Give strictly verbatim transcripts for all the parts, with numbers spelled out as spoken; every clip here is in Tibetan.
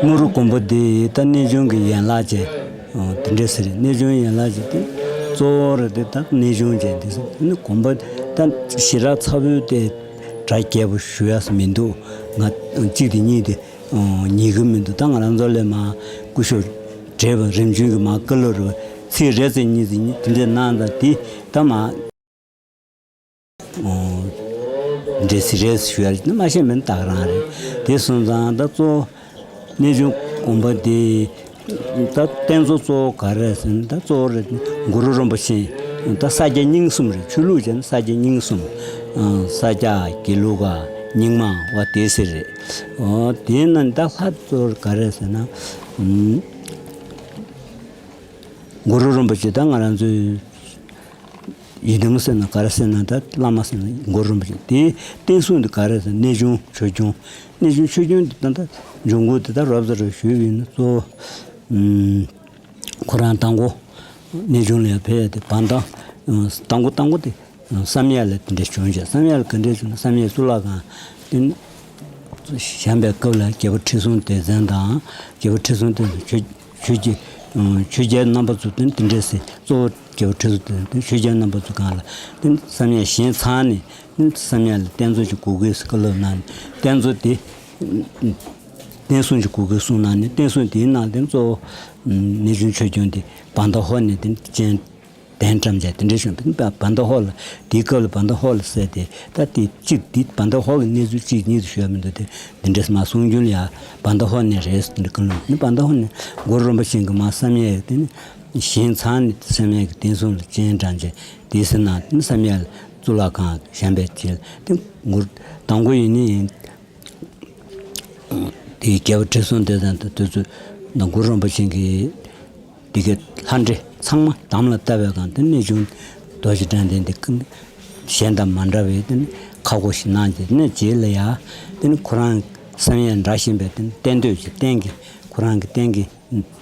དངུལ་རུ་དགོན་པ་འདི་ད་གནས་ཆུང་གི་ཡན་ལག་ཅན། ཨོ། དེ་འདྲ་ཟེར། གནས་ཆུང་ཡན་ལག་ཅན་དེ་གཙོ་བོ་རེད་དེ། ད་གནས་ཆུང་ཅན་དེ་ཟེར་ནི་དགོན་པ་ད་ཞེ་དྲག་ཚ་པོའི་དེ་གྲ་རྒྱས་པོ་ཞུ་ཡ་ས་མི་འདུག་ང་གཅིག་དེ་གཉིས་དེ་ཉན་གི་མི་འདུག་ད་ང་རང་ཚོ་ལས་མ་སྐུ་ཞབས་བགྲེས་པ་རིམ་བྱོན་གྱི་མ་བཀའ་སློབ་རེད། ཚིག་རེ་ཚིག་གཉིས་ཚིག་གཉིས་དེ་འདྲ་གནང་དང་དེ་ད་མ། འདྲེ་སི་རེས་ཞུ་ཡ་ནི་མ་ཤེས་མིན་དག་རང་རེད། དེ་སོང་ཙང་ད་གཙོ་བོ་གནས་ཆུང་དགོན་པ་འདི་ད་རྟེན་གཙོ་གཙོ་བོ་ག་རེ་ཟེར་ན། ད་གཙོ་བོ་རེད། གུ་རུ་རིན་པོ་ཆེ། ད་ས་སྐྱ་རྙིང་གསུམ་རེད། ཆོས་ལུགས་བྱས་ན་ས་སྐྱ་རྙིང་གསུམ། ས་སྐྱ། དགེ་ལུགས་པ། རྙིང་མ་བ་དེ་ཟེར་རེད། འོ་དེ་ན་ད་ལྷ་གཙོ་བོ་ག་རེ་ཟེར་ན། གུ་རུ་རིན་པོ་ཆེ་ད་ང་རང་ཚོའི་ཡི་དམ་ཟེར་ན་ག་རེ་ཟེར་ན། ད་བླ་མ་ཟེར་ན་གུ་རུ་རིན་པོ་ཆེ། དེའི་བསྟན་སྲུང་དེ་ག་རེ་ཟེར། གནས་ཆུང་ཆོས་སྐྱོང་། གནས་ཆུང་ཆོས་སྐྱོང་དེ་ད་ད་འབྱུང་ཁུངས་དེ་ད་རོབ་ཙམ་རོབ་ཞུས་པ་ཡིན་ན། གཙོ་བོ་ཁོ་རང་དང་པོ་གནས་ཆུང་ལ་ཡར་ཕེབས་ཏེ་བར་དང་། དང་པོ་དང་པོ་དེ་བསམ་ཡས་ལ་དེ་འདྲ་བྱུང་བྱས། བསམ་ཡས་ལ་ག་འདྲ་བྱུང་ན། བསམ་ཡས་གཙུག་ལག་ཁང་དེ་བཞེངས་པའི་སྐབས་ལ་རྒྱལ་པོ་ཁྲི་སྲོང་ལྡེ་བཙན་དང་། རྒྱལ་པོ་ཁྲི་སྲོང་ལྡེ་བཙན་ཆོས་ཆོས་རྒྱལ། ཆོས་རྒྱལ་རྣམ་པ་ཚོ་དེ་དེ་འདྲ་ཟེར། གཙོ་བོ་རྒྱལ་པོ་ཁྲི་སྲོང་ལྡེ་བཙན་ཆོས་རྒྱལ་རྣམ་པ་ཚོ་སྒང་ལ་དེ་བསམ་ཡས་བཞེངས་ཚར་ནས། དེ་བསམ་ཡས་ལ་རྟེན་གཙོ་ཅིག་དགོས་ཀྱི་ཟེར་བཀའ་སློབ་གནང་ནས། རྟེན་གཙོ་དེ་བསྟན་སྲུང་ཅིག་དགོས་ཀྱི་གསུངས་གནང་ནས། བསྟན་སྲུང་དེའི་ནང་དེ་གཙོ་བོ་གནས་ཆུང་ཆོས་སྐྱོང་དེ་བར་མདའ་ཧོར་ནས་དེ་སྤྱན་འདྲེན་བཀྲམ་བྱས་དེ་འདྲ་བྱུང་། བར་མདའ་ཧོར་ལ། དེའི་སྐབས་ལ་བར་མདའ་ཧོར་ལ་ཟེར་དེ་ད་དེ་གཅིག་དེ་བར་མདའ་ཧོར་གྱི་གནས་ཚུལ་གཅིག་གཉིས་དུ་ཞུ་ཡ་མི་འདུག་དེ་འདི་འདྲས་མ་གསུང་རྒྱུན་ལ་ཡ་བར་མདའ་ཧོར་ནས་རེད་ཟེར་འདི་ཀུན་ལ་ནི། བར་མདའ་ཧོར་ནས་གུ་རུ་རིན་པོ་ཆེ་གི་མ་བསམ་ཡས་དེ་ནི་བཞེངས་ཚར་ནས། བསམ་ཡས་ཀྱི་རྟེན་གསུམ་ལ་སྤྱན་དྲངས་བྱས་དེ་ཟེར་ན། བསམ་ཡས་ལ་གཙུག་ལག་ཁང་བཞེངས་པའི་རྗེས་ལ་དེ་གུ་རུ་དང་པོ་ཡིན་ནི་ཡིན། དེའི་རྒྱལ་པོ་ཁྲི་སྲོང་ལྡེ་བཙན་དང་དེ་ཚོ་ནང་གུ་རུ་རིན་པོ་ཆེ་གིས་དེ་གའི་ལྷ་འདྲེ་ཚང་མ་དམ་ལ་བཏགས་པའི་སྒང་དེ་གནས་ཆུང་རྡོ་རྗེ་གདན་དེ་འདི་གཞན་དང་མ་འདྲ་བའི་དེ་ནི་ཁ་སྒོ་ཞིག་གནང་རྗེས། དེ་ནས་རྗེས་ལ་ཡ་དེ་ནི་ཁོ་རང་བསམ་ཡས་འདྲ་བཞིན་པའི་དེ་ནི་རྟེན་མདོས་ཀྱི་རྟེན་གྱི་ཁོ་རང་གི་རྟེན་གྱི་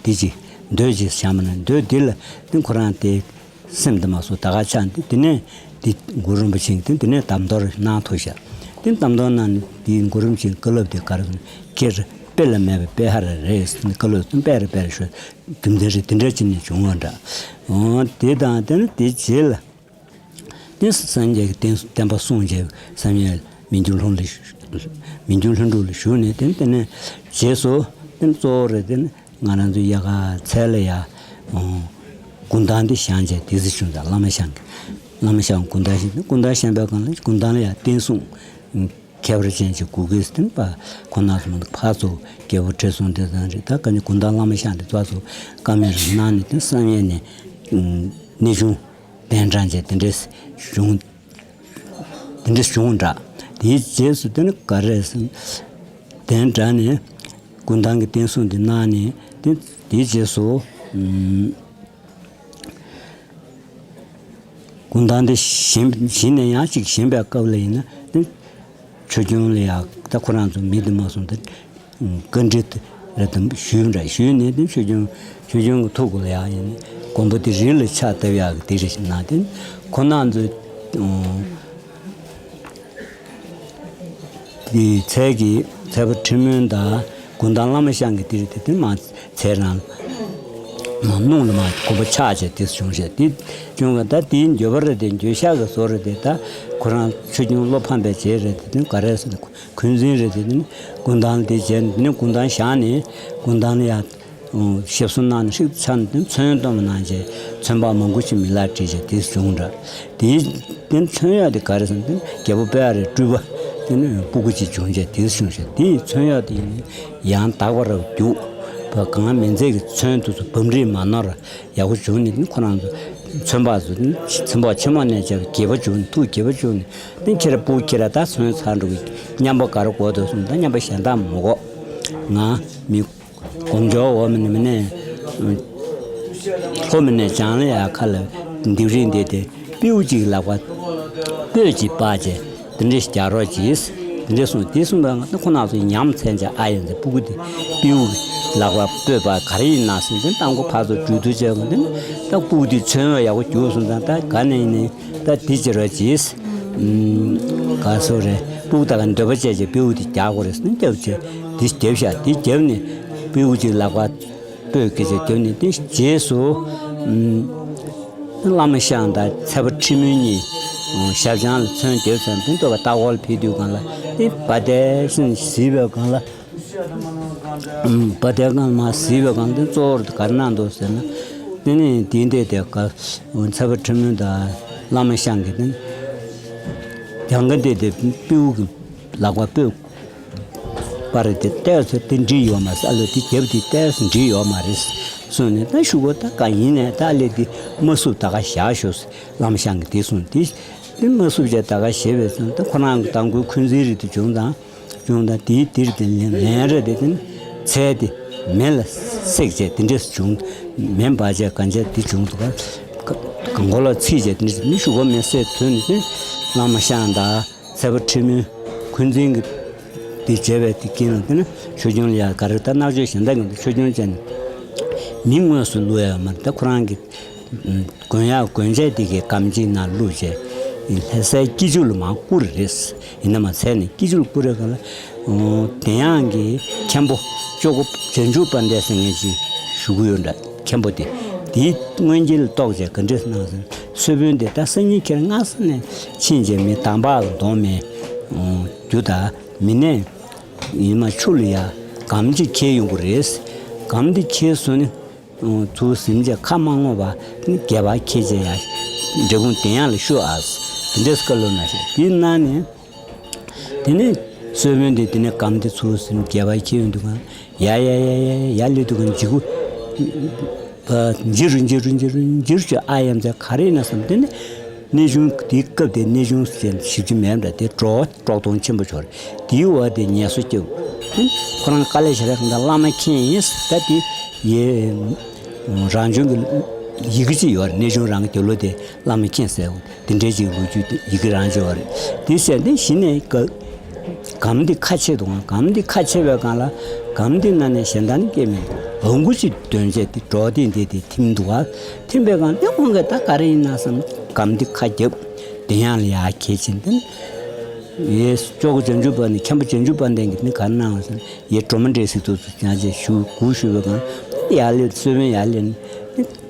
འདི་ཅིག་མདོས་ཅིག་བཞག་མ་ན། མདོས་འདི་ལ་དེ་ཁོ་རང་དེ་སེམས་དེ་མ་སོ་ད་ག་ཆགས་འདི། དེ་ནས་འདི་གུ་རུ་རིན་པོ་ཆེ་གིས་དེ་དེ་ནས་དམ་དོར་གནང་ཐུབ་ཤག་དེ་དམ་དོར་གནང་ནས་འདི་གུ་རུ་རིན་པོ་ཆེ་གི་བཀའ་སློབ་དེ་ག་རེ་ཟེར་ན། ཁྱེད་དཔེ་ལ་མེད་པའི་དཔེ་ཧ་ར་རེད་ཟེར་ནས་བཀའ་སློབ་དེ་དཔེ་ར་དཔེ་ར་ཞུ། རྒྱུ་མཚན་རེད། དེ་འདྲ་ཅིག་ནས་བྱུང་བ་འདྲ། འོ་དེ་དང་དེ་ནས་དེ་རྗེས་ལ་དེ་སངས་རྒྱས་ཀྱི་བསྟན་བསྟན་པ་སྲུང་བྱས། བསམ་ཡས་མི་འགྱུར་ལྷུན་ལ་མི་འགྱུར་ལྷུན་གྲུབ་ལ་བཞུགས་ནས། དེ་དེ་ནས་རྗེས་སུ་དེ་གཙོ་བོ་རེད། དེ་ནས་ང་རང་ཚོའི་དབྱར་ཁ་ཚལ་ལ་ཡ། ཨོ། དགུང་ཐང་འདི་བཞེངས་བྱས་དེ་ཟེར་བྱུང་ཙང་། བླ་མ་བཞེངས་ཀྱི། བླ་མ་བཞེངས་དགུང་ཐང་བཞེངས། དགུང་ཐང་བཞེངས་པའི་སྒང་ལ་དགུང་ཐང་ལ་ཡ་བསྟན་སྲུང་ཁྱད་པར་ཅན་ཅིག་དགོས་ཀྱི་ཟེར། དེ་ནས་ཕར་ཁོ་ན་ཚོ་མ་གཏོགས་ཕར་ཚུར་རྒྱལ་པོ་ཁྲི་སྲོང་ལྡེ་བཙན་རེད། ད་ག་ནི་དགུང་ཐང་བླ་མ་བཞེངས་དེ་ཚོ་ཚོ་བཀའ་མོལ་རེ་གནང་ནས། དེ་བསམ་ཡས་ནས་གནས་ཆུང་གདན་དྲངས་བྱས་དེ་འདྲས་བྱུང་། དེ་འདྲ་བྱུང་འདྲ། དེའི་རྗེས་སུ་དེ་ནི་ག་རེ་ཟེར། གདན་དྲངས་ནས་དགུང་ཐང་གི་བསྟན་སྲུང་དེ་གནང་ནས། དེ་དེའི་རྗེས་སུ་ཨུམ། དགུང་ཐང་དེ་བཞེངས་བཞེངས་ནས་ཡང་ཅིག་བཞེངས་པའི་སྐབས་ལ་ཡིན་ན་དེ་ཆོས་སྐྱོང་ལ་ཡང་ད་ཁོ་རང་ཚོ་མི་དེ་མ་སོང་དེ། བཀའ་འདྲི་རེ་དམ་ཞུས་འདྲ། ཞུས་ནས་དེ་ཆོས་སྐྱོང་ཆོས་སྐྱོང་གི་ཐུགས་ཁུར་ལ་ཡང་ཡིན། དགོན་པ་དེ་རི་ལ་ཕྱག་བཏབ་ཡག་གི་དེ་རེ་ཞིག་གནང་། དེ་ཁོ་རང་ཚོས་དེ་ཚལ་གྱི་ཚལ་པ་ཁྲི་སྨོན་དང་དགུང་ཐང་བླ་མ་བཞེངས་ཀྱི་དེ་རེ་དེ་དེ་མ་ཚལ་རང་མ་སྣུམ་ལ་མ་དགོན་པ་ཆགས་བྱས་དེ་བྱུང་བྱས། དེ་བྱུང་བ་ད་དེའི་འགྱོད་པ་རེ་དེ་འགྱོད་བཤགས་ཀྱི་བཟོ་རེ་དེ། ད་ཁོ་རང་ཆོས་སྐྱོང་བློ་ཕམ་པའི་རྗེས་རེ་དེ་དེ་ག་རེ་ཟེར་ན། འཁོན་འཛིན་རེད་དེ། དེ་ནི་དགུང་ཐང་དེ་བྱས་ནས། དེ་ནི་དགུང་ཐང་བཞེངས་ནས་དགུང་ཐང་ལ་ཡ་ཞབས་སོར་གནང་ནས་ཧྲིག་ཆགས་ནས། དེ་ཚོན་གཏོར་མ་གནང་བྱས་ཚོན་པ་མང་པོ་ཞིག་མི་ལ་བྲིས་བྱས་དེ་བྱུང་འདྲ། དེའི་དེ་ཚོན་གཡོག་དེ་ག་རེ་ཟེར་ན། དེ་རྒྱལ་པོ་དཔལ་རི་སྤྲུལ་པ་དེ་ནི་སྤུ་གུ་ཅིག་བྱུང་བྱས་དེ་བྱུང་བྱས། དེའི་ཚོན་གཡོག་དེ་ཡང་དག་པ་རུ་རྒྱུགས་པ་གང་མིན་ཚད་ཀྱི་ཚོན་དེ་ཚོ་བམ་རིས་མ་ནོར་ཡག་པོ་བྱུང་ནས། དེ་ཁོ་རང་ཚོ་ཚོན་པ་ཚོ་ཚོན་པ་ཆེན་མོ་ནས་བྱས་པ་རྒྱས་པ་བྱུང་ནས། ཐུགས་རྒྱས་པ་བྱུང་ནས། དེ་ཁྱེད་རང་སྤུ་གུ་ཁྱེད་རང་ད་ཚོན་ཚར་འགྲོ་གི། རྔན་པ་ག་རེ་དགོས་འདུག་གསུངས། ད་རྔན་པ་གཞན་དག་མི་དགོས། ང་མི་དགོངས་འཇོག་འོག་མིན་ནས་མིན་ནས་ལྷོ་མིན་ནས་བྱང་ལ་ཡ་ཁ་ལ་ལྡེབས་རིས་འདི་དེ་སྤྲེའུ་གཅིག་ལག་པ་སྤོས་ཀྱིས་སྤར་བྱས་དེ་འདྲས་རྒྱག་རོགས་གྱིས། དེ་འདྲས་གསུངས། དེ་གསུངས་པའི་སྒང་ད་ཁོ་རང་ཚོ་ཉམས་ཚད་ཅིག་ཨ་ཡོད་ཚེ། སྤུ་གུ་དེ་སྤྲེའུ་ལག་པ་སྤོས་པ་ག་རེ་ཡིན་ན་ཟེར། དེ་ལྟ་མགོ་ཕར་ཚུར་འགྲོ་དུས་བྱས་པ་དེ་ནི་ད་སྤུ་གུ་དེ་ཚོན་ཡག་པོ་རྒྱུགས་སོང་ཙང་། ད་ག་ནས་ཡིན་ནའི་ད་དེ་བྱེད་རོགས་གྱིས། ཨུམ། ག་སོ་རེད། སྤུ་གུ་ད་ག་འདོད་པ་བྱས་བྱས་སྤྲེའུ་དེ་རྒྱག་དགོས་རེད་ཟེར་ནས་རྒྱབ་བྱས་དེ་རྒྱབ་ཤག་དེ་རྒྱབ་ནས་ སྤྲེའུ་གཅིག་ལག་པ་སྤོས་ཀྱི་ཅིག་བརྒྱབ་ནས་དེ་རྗེས་སུ་ཨམ། བླ་མ་ཤངས་དང་ཚལ་པ་ཁྲི་མུན་གཉིས་ཞབས་བྱང་ལ་ཚོན་བརྒྱབ་ཙང་དེ་ལྟོ་བ་ལྟ་སྐོར་ཕེབས་དུས་སྒང་ལ་དེ་བ་དན་ཤིང་གཟིགས་པའི་སྒང་ལ། བ་དན་སྒང་ལ་མར་གཟིགས་པའི་སྒང་དེ་གཙོ་བོར་ག་རེ་གནང་འདུག་ཟེར་ན། དེ་ནས་དེ་འདྲ་དེ་ག་ཚལ་པ་ཁྲི་མུན་དང་བླ་མ་ཤངས་ཀྱིས་དེ་ནས་གྱངས་ཁ་འདི་དེ་སྤྲེའུ་གི་ལག་པ་སྤོས་པ་རེད། དེ་ལྟས་སུ་དེ་འགྲིག་ཡོད་མ་རེད། ཨ་ལོ་དེ་རྒྱབ་དེ་ལྟས་སུ་འགྲིག་ཡོད་མ་རེད་གསུངས་ནས། ད་ཤུ་གོ་ད་ག་ཡིན་ནས་ད་ཨ་ལེ་དེ་མ་བསུབ་ད་ག་བཞག་ཤོག་ཟེར་བླ་མ་ཤངས་ཀྱིས་དེ་གསུངས། དེ་དེ་མ་བསུབ་བྱས་ད་ག་བཞག་པས་སོང་། ད་ཁོ་རང་གི་དང་པོའི་འཁོན་འཛིན་རིགས་དེ་བྱུང་དང་། བྱུང་དང་དེའི་དེར་དེ་ལན་ལན་རེ་དེ་དེ་ནི་ཚལ་དེ་མེ་ལ་བསྲེགས་བྱས་དེ་འདྲས་བྱུང་། མེ་འབར་བྱས་གང་བྱས་དེ་བྱུང་འདུག་ག་གང་གོ་ལ་ཚིག་བྱས་དེ་འདྲས་མི་ཤུ་གོ་མེ་བསད་དོན་ནི་དེ་བླ་མ་ཤངས་དང་ཚལ་པ་ཁྲི་མུན་འཁོན་འཛིན་གྱི་དེ་བྱས་པའི་དེ་རྐྱེན་ལ་དེ་ནི་ཆོས་སྐྱོང་ལ་ཡ་ག་རེ་ད་མནར་གཅོད་གཞན་དག་གི་ཆོས་སྐྱོང་བྱས་ནས་མི་དངོས་སུ་བསླུ་ཡ་མ་རེད། ད་ཁོ་རང་གི་གོན་ཡག་གོན་ཆས་དེ་གའི་སྒམ་གཅིག་ནང་བླུགས་བྱས་ལྷ་སའི་སྐྱིད་ཆུ་ལ་མར་བསྐུར་རེད། ཡིན་ན་མ་ཚད་ནས་སྐྱིད་ཆུ་ལ་བསྐུར་རེད་ག་ལ། དེ་ཡང་གི་མཁན་པོ་ཅོག་གོ་བྱང་ཆུབ་དཔལ་ལྡན་ཟེར་མཁན་ཅིག་བཞུགས་ཀྱི་ཡོད་འདྲ། མཁན་པོ་དེ་དེའི་མངོན་དཀྱིལ་གཏོགས་བྱས་ག་འདྲས་གནང་ཟེར། གསོལ་དཔོན་དེ་ད་སང་ཉིན་ཁྱེད་སྔ་ས་ནས་ཕྱིན་བྱས་མི་དམ་པ་གདོང་མེད་རྒྱུ་དང་མི་ནས་ཡིན་མ་ཆུ་ལ་ཡ་སྒམ་གཅིག་ཁྱེར་ཡོང་གི་རེད། སྒམ་དེ་ཁྱེར་སོང་ནས། ཚུར་ཟིན་བྱས་ཁ་མ་བསྔོགས་པ་ནི་སྒལ་པར་འཁྱེར་བྱས་ཡ་འབྲས་སྤུངས་བདེ་ཡངས་ལ་བཞུགས་ཨ། དེ་འདྲས་བཀའ་སློབ་གནང་ཞིང་དེ་གནང་ནས། དེ་ནས་གསོལ་དཔོན་དེ་དེ་ནས་སྒམ་དེ་ཚུར་ཟིན་སྒལ་པར་འཁྱེར་ཡོང་དུས་གང་ཡ་ཡ་ཡ་ཡ་ཡ་སླེབས་དུས་གང་འཇིགས་སྐུལ་འཇིར་འཇིར་འཇིར་འཇིར་ཞུ་ཨ་ཡ་མཚན་ག་རེ་ཡིན་ན་བསམ། དེ་ནས་གནས་ཆུང་དེའི་སྐབས་དེ་གནས་ཆུང་ཟེར་ཞིབ་ཅིག་མེད་འདྲ། དེ་འགྲོ་བ་དཀྲོག་གཏོང་ཆེན་པོ་ཆོར་དེའི་འོག་དེ་ངལ་གསོ་སྐྱོབ། ཁོ་རང་དཀའ་ལས་ཞེ་དྲག་གང་འདྲ་བླ་མ་མཁྱེན་ཡིན་ད་དེ་ཡེ། རང་བྱུང་གི་ཡི་གེ་ཅིག་ཡོད་རེད། གནས་ཆུང་རང་གི་དགེ་སློབ་དེ་བླ་མ་མཁྱེན་ཟེར་དེ་འདྲའི་ཅིག་ལོ་རྒྱུས་དེ་ཡི་གེ་རང་ཅིག་ཡོད་རེད། དེ་ཟེར་དེ་གཞི་ནས་སྐབས་སྒམ་འདི་ཁ་ཕྱེ་འདུག་ག་སྒམ་འདི་ཁ་ཕྱེ་བའི་སྒང་ལ་སྒམ་འདི་ནང་ནས་གཞན་དག་ནི་སྐྱེ་མེད་ལོང་སྐུ་ཅིག་འདོན་བྱས་དེ་འགྲོ་དེ་འདི་དེ་ཐིམ་འདུག་ག་ཐིམ་པའི་སྒང་དེ་ཁོང་གིས་ད་ག་རེ་ཡིན་ན་བསམ། སྒམ་འདི་ཁ་བརྒྱབ་བདེ་ཡངས་ལ་ཡར་འཁྱེར་ཕྱིན་དེ་ཡེ་ཅོག་གོ་བྱང་ཆུབ་པ་ནི་མཁན་པོ་བྱང་ཆུབ་དཔལ་ལྡན་གྱིས་ནི་ག་རེ་གནང་བ་ཟེར་ན། ཡེ་སྒྲོལ་མ་འདྲེ་སྲིད་དུ་སུ་ཀྱང་ཅེས་ཞུ་གུས་ཞུ་བའི་སྒང་ཡར་སླེབས། གསོལ་དཔོན་ཡར་སླེབས་ནས་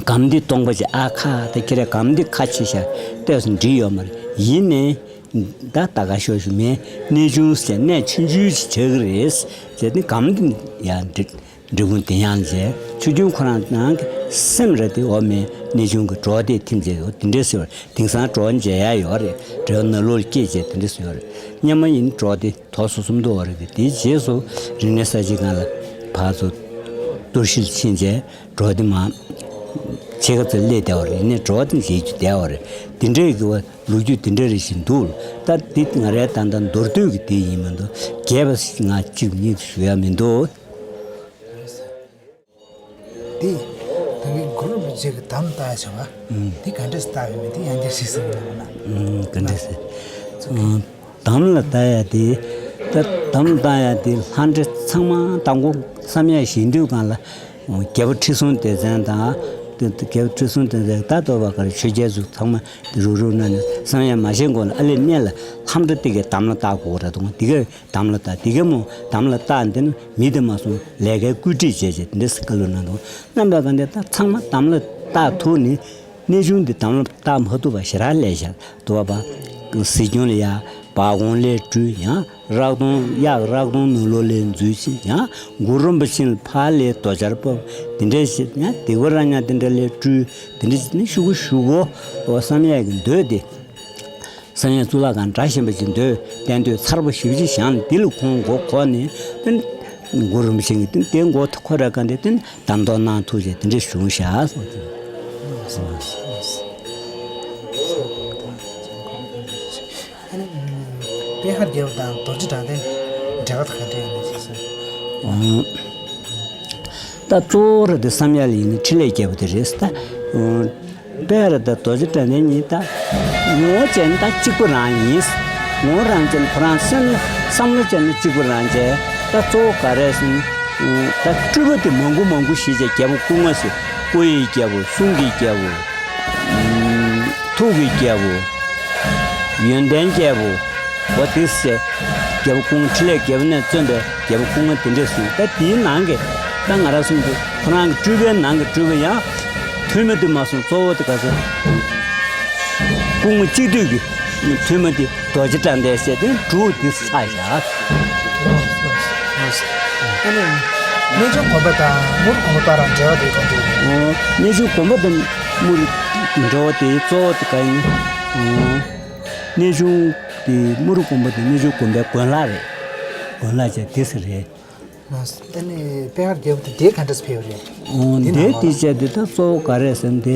སྒམ་འདི་སྟོང་པ་ཅིག་ཨ་ཁ་ད་ཁྱེད་རའི་སྒམ་འདི་ཁ་ཕྱེ་ཤག་ལྟས་སུ་འགྲིག་ཡོད་མ་རེད། ཡིན་ནའི་ད་ད་ག་ཤོག་ཞུ་མེད། གནས་ཆུང་ཟེར་གནས་ཆུང་ཆུང་ཞིག་བྱ་གི་རེད་ཟེར་ནས་སྒམ་འདི་ཡར་འགྲིག་འབྲས་སྤུངས་བདེ་ཡངས་མཇལ། ཆོས་སྐྱོང་ཁོ་རང་ནང་གི་སེམས་རེ་དེ་འོ་མའི་གནས་ཆུང་གི་གྲོགས་དེ་ཐིམ་བྱས་ཡོད་དེ་འདྲས་ཟེར་བ་དེང་སང་གྲོགས་མཇལ་ཡ་ཡོད་རེད། འབྲེལ་བ་ནང་ལོགས་སྐྱེས་བྱས་དེ་འདྲས་ཟེར་ཡོད་རེད། སྔོན་མ་ཡིན་གྲོགས་དེ་དོགས་སུ་སུམ་མདོ་བ་རེད་དེ། དེའི་རྗེས་སུ་རིག་གནས་གསར་བརྗེ་སྒང་ལ་ཕར་ཚུར་གཏོར་བཤིག་ཕྱིན་བྱས་གྲོགས་དེ་མ་ཕྱེད་ཀ་ཙམ་སླེབས་བསྡད་པ་རེད། ཡིན་ནའི་གྲོགས་དེ་མཇལ་རྒྱུ་བསྡད་པ་རེད། དེ་འདྲས་ཀྱི་བ་ལོ་རྒྱུས་དེ་འདྲས་རེ་བཞིན་འདུག་ད་འདི་ང་རའི་ད་ལྟ་མདོར་བསྡུས་ཀྱི་དེ་ཡིན་མི་འདུག་རྒྱས་པ་ཞིག་ང་གཅིག་གཉིས་ཞུ་ཡ་མི་འདུག་དེ་ད་གིན་གུ་རུ་རིན་པོ་ཆེ་གི་དམ་བཏགས་ཡ་བྱ་བ། ཨུམ། དེ་ག་འདྲས་བཏགས་ཡོད་མེད་དེ་ཡང་བསྐྱར་ཞིག་གསུངས་གནང་ན། ཨུམ། ག་འདྲས་ཟེར། ཨུམ། དམ་ལ་བཏགས་ཡ་དེ། ད་དམ་ལ་བཏགས་ཡ་དེ་ལྷ་འདྲེ་ཚང་མ་དང་པོ་བསམ་ཡས་བཞེངས་དུས་སྒང་ལ། རྒྱལ་པོ་ཁྲི་སྲོང་ལྡེ་བཙན་དང་། དེ་རྒྱལ་པོ་ཁྲི་སྲོང་ལྡེ་བཙན་ད་ལྟོ་བ་གར་ཆོས་རྒྱལ་ཚོ་ཚང་མ་རུག་རུག་ན་ནས་བསམ་ཡས་མ་བཞེངས་གོང་ལ་ཨ་ལེ་གནས་ལ་ལྷ་འདྲེ་དེ་གའི་དམ་ལ་བཏགས་དགོས་ར་དང་དེ་གའི། དམ་ལ་བཏགས། དེ་ག་མོ་དམ་ལ་བཏགས་འདི་ནི་མི་དེ་མ་སོང་ལས་ཀའི་བཀོད་སྒྲིག་བྱས་བྱས་འདི་སྐལ་ལོ་ན་དང་རྣམ་པ་ག་འདི་ད་ཚང་མ་དམ་ལ་བཏགས་ཐུབ་ནི། གནས་ཆུང་འདི་དམ་ལ་བཏགས་མ་ཐུབ་པ་ཞེ་དྲག་ལས་བཞག་དུ་བ་པ། གཟིགས་སྐྱོང་ལ་ཡ་བ་གོང་ལས་སྤྲུལ་ཡང་རག་དོང་གཡག་རག་དོང་ནང་ལོགས་ལས་འཛུལ་ཕྱིན་ཡང་གུ་རུ་རིན་པོ་ཆེ་ལ་ཕར་ལས་རྡོ་ཆར་ཕབ་འདི་འདྲས་ཞིག་ཡང་དེ་གོ་ར་ཉག་འདི་འདྲ་ལས་སྤྲུལ་འདི་འདྲས་ཞིག་ནི་ཤུ་གུ་ཤུ་གོ་བསམ་ཡས་ཀྱི་འདོད་དེ། བསམ་ཡས་གཙུག་ལག་ཁང་འདྲ་ཞིམ་པ་ཅིག་འདོད་བསྟན་འདོད་ཚར་པོ་ཞིབ་ཅིག་བཞེངས་འདི་ལ་ཁོང་མགོ་འཁོར་ནས་ཏན་གུ་རུ་རིན་པོ་ཆེ་གིས་ཏན་ཏན་མགོ་འཁོར་ར་ག་འདི་ཏན་གདམས་ཐོག་གནང་ཐུགས་རྗེ་དེ་འདྲ་བྱུང་ཤག་གསུངས་ཏེ། ཨ་ནི་པད་ཤག་རྒྱལ་པོ་དང་རྡོ་རྗེ་དྲང་བདེན་འབྲེལ་བ་དང་ག་འདྲ་ཡོད་ན་ཞེས་གསུངས། ད་གཙོ་བོ་ར་དེ་བསམ་ཡས་ལ་ཡིན་ན་འཕྲིན་ལས་རྒྱལ་པོ་དེ་རེད་ད། པད་ར་དང་རྡོ་རྗེ་དྲང་བདེན་གཉིས་ད། ངོ་བོ་བྱས་ན་ད་གཅིག་པ་རང་ཡིན། ངོ་བོ་རང་བྱས་ན་ཁོ་རང་སེམས་བསམ་བློ་བྱས་ན་གཅིག་པ་རང་བྱས། ད་གཙོ་བོ་ག་རེ་ཟེར་ན། ད་སྤྲུལ་པ་དེ་མང་པོ་མང་པོ་ཞིག་བྱས། རྒྱལ་པོ་སྐུ་ལྔ་ཟེར། སྐུ་ཡི་རྒྱལ་པོ། གསུང་གི་རྒྱལ་པོ། ཐུགས་ཀྱི་རྒྱལ་པོ། ཡོན་ཏན་རྒྱལ་པོ། འོ་དེ་ཟེར། རྒྱལ་པོ་སྐུ་ངོ་འཕྲིན་ལས་རྒྱལ་པོ་ནས་བརྩོན་པའི་རྒྱལ་པོ་སྐུ་ངོ་དེ་འདྲས་གསུངས། ད་དེའི་ནང་གི་ད་ང་རང་གསུངས་དུས་ཁོ་རང་གི་སྤྲུལ་པའི་ནང་གི་སྤྲུལ་པ་ཡང་ཐོན་མི་དུ་མ་སོང་། གཙོ་བོ་དེ་ག་ཚོད་སྐུ་ངོ་གཅིག་བསྡུས་ཀྱི་ཐོན་མི་དེ་རྡོ་རྗེ་དགྲ་ལྡན་ཟེར་དེ་འབྲུག་དེ་ས་ཡ། ཨ་ནི་གནས་ཆུང་དགོན་པ་དང་མུར་དགོན་པ་བར་འབྲེལ་བ་དེ་གང་འདུག་གནས་ཆུང་དགོན་པ་དང་མུར་འབྲེལ་བ་དེ་གཙོ་བོ་དེ་ག་ཡིན། གནས་ཆུང་དེ་མུར་དགོན་པ་དེ་གནས་ཆུང་དགོན་པའི་དགོན་ལག་རེད། དགོན་ལག་ཅེས་དེ་ཟེར་རེད། ཨ་ནི་དཔལ་མཁར་རྒྱལ་པོ་དེ་དེ་ག་འདྲས་ཕེབས་རེད། འདི་ནང་ལ་དེ་བྱས་དེ་ད་གཙོ་བོ་ག་རེ་ཟེར་ན་དེ་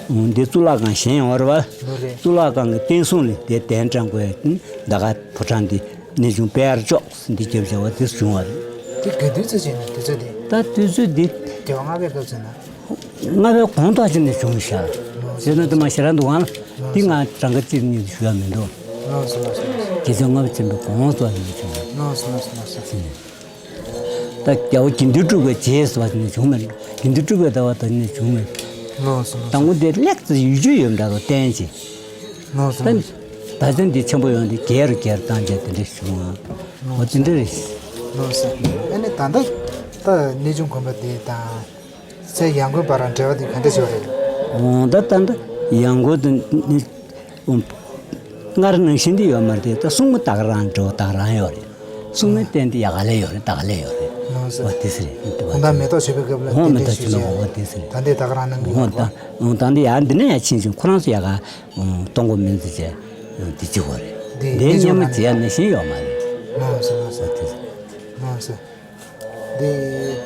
འདི་གཙུག་ལག་ཁང་བཞེངས་ཡོད་རེད་བ། ལོ་རེད། གཙུག་ལག་ཁང་གི་བསྟན་སྲུང་ལས་དེ་གདན་དྲངས་དགོས་ད་ག་ཕོ་བྲང་འདི་གནས་ཆུང་དཔལ་མཁར་ལྕོག་འདི་རྒྱབ་བྱ་བ་དེ་བྱུང་བ་རེད། དེ་ག་དུས་ཚོད་ཅིག་ན་དུས་ཚོད་དེ། ད་དུས་ཚོད་འདི། རྒྱལ་བ་ལྔ་པའི་སྐབས་ཚོད་ན། ལྔ་པའི་གོང་ཐོག་ཅིག་ནས་བྱུང་ཤག་ཟེར་ན་དུ་མ་ཞེ་རང་འདུག་ཨང་། འདི་ང་གྲངས་ཀ་གཅིག་གཉིས་ཞུ་ཡ་མི་འདུག་ལགས་སོ་ལགས་སོ་ལགས་སོ། རྒྱལ་བ་ལྔ་པ་ཆེན་པོའི་གོང་ཐོག་ནས་བྱུང་། ལགས་སོ་ལགས་སོ་ལགས་སོ། ད་རྒྱལ་བ་དགེ་འདུན་གྲུབ་པའི་རྗེས་སུ་བ་ནས་བྱུང་མ་རེད། དགེ་འདུན་གྲུབ་པའི་ཟླ་བ་དང་ནས་བྱུང་མ་རེད། ལགས་སོ་ལགས་སོ། དང་པོ་དེ་ལེགས་ཙམ་ཡུལ་ཆུ་ཡོད་འདྲ་རུ་བསྟན་ཅིག་ལགས་སོ་ལགས་སོ། ད་ད་ཆ་འདི་ཆེན་པོ་ཡོང་དུས་རྒྱལ་རུ་རྒྱལ་རུ་བཏང་བྱས་དེ་འདྲ་བྱུང་ཨ། འོ་དེ་འདྲ་རེད། ལགས་སོ། ཨ་ནི་ད་ལྟ་ད་གནས་ཆུང་དགོན་པ་དེ་དང་། སའི་ཡང་སྒོས་བར་འབྲེལ་བ་དེ་ག་འདྲ་ཞིག་རེད། འོ་ད་ད་ད་ཡང་སྒོས་དེ་ནི་སྔར་ནང་བཞིན་དུ་ཡོད་མ་རེད། ད་སྲུང་མ་ད་ག་རང་འབྲེལ་བ་ད་ག་རང་ཡོད་རེད། སྲུང་མའི་རྟེན་དེ་ཡག་ག་ལས་ཡོད་རེད། ད་ག་ལས་ཡོད་རེད། ལགས་སོ། འོ་དེ་སི་རེད། དེ་བ་ཁོང་ད་མེ་ཏོག་མཆོད་པའི་སྐབས་ལ་འོ་མེ་ཏོག་མཆོད་པ་འོ་དེ་སི་རེད། ད་འདི་ད་ག་རང་གནང་གི་འོ་ཡོད་ད་རེད། འོ་ད་འདི་ཡང་འདི་ནས་ཡང་ཕྱིན་བྱུང་ཁོ་རང་ཚོ་ཡག་ག་གཏོང་དགོས་མིན་ཚེ་བྱས་འདི་གཅིག་གོ་རེད། འདི་འདི་གནས་ཆུང་སྙན་མོ་རང་བྱས་ནས་ཤེས་ཡོད་མ་རེད། ལགས་སོ་ལགས་སོ། འོ་དེ་སི། ལགས་སོ། འདི་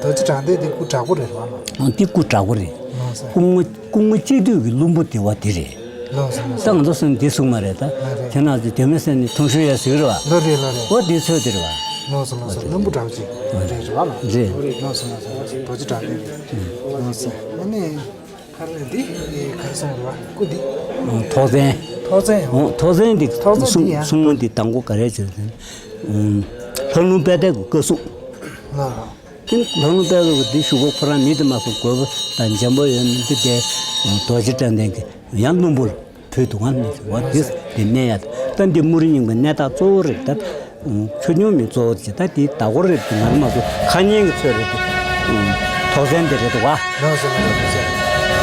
རྡོ་རྗེ་དྲང་ལྡན་འདི་སྐུ་དྲག་པོ་རེད་བ་ལགས། འདི་སྐུ་དྲག་པོ་རེད། ལགས་སོ། སྐུ་ངོ་སྐུ་ངོ་གཅིག་བསྡུས་ཀྱི་ལྷུན་པོ་དེ་བ་འདི་རེད། ལགས་སོ་ལགས་སོ། ད་ང་ཚོ་སེམས་འདི་གསུངས་མ་རེད་ད། ལགས་རེད། དེ་ནང་དུ་དེ་མི་སེམས་ནི་ཐུང་ཤོས་ཡ་ཟིག་རེད་བ། ལོ་རེད་ལོ་རེད། འོ་འདི་ཚོད་འདི་རེད་བ། ལགས་སོ་ལགས་སོ། ལྷུན་པོ་འདྲ་བོ་ཅིག་རེད་རེད་བ་ལགས། རེད། ལགས་སོ་ལགས་སོ་ལགས་སོ། རྡོ་རྗེ་དྲང་ལྡན་རེད། ལགས་སོ། ཨ་ནི། ག་རེ་འདི་ག་རེ་སོང་ར་སྐུ་འདི། ཐོག་བཙན། ཐོག་བཙན་ཡང་། ཐོག་བཙན་འདི་ཐོག་བཙན་འདི་ཡང་སྲུང་མ་འདི་དང་པོ་ག་རེ་བྱས་ཟེར་ན། ལྷ་ལུང་དཔལ་ལྡན་གྱི་བཀའ་སྲུང་། ལགས་ལགས། དེ་ལྷ་ལུང་དཔལ་ལྡན་གྱི་འདི་ཞུ་གོ་ཁོ་རང་མི་དེ་མ་སོང་དགོས་པ་དང་འཇམ་པོ་ཡོད་མི་འདི་དེ་རྡོ་རྗེ་དྲན་ལྡན་གྱི་ཡང་བློན་པོར། བོད་དུ་ང་མི་འོ་དེ་དེ་གནས་ཡ་ད་འདི་དམུ་རི་རྙིང་པའི་གནས་བདག་གཙོ་བོ་རེད་ད། ཆོས་སྐྱོང་མི་གཙོ་བོ་དེ་ད་དེ་ད་གོ་རེད་དེ་ང་མ་གོ་ཁ་ཉན་གྱི་ཚོད་རེད་དེ། ཐོག་བཙན་དེ་རེད་དོ་བ། ལགས་སོ་ལགས་སོ་ལགས་སོ།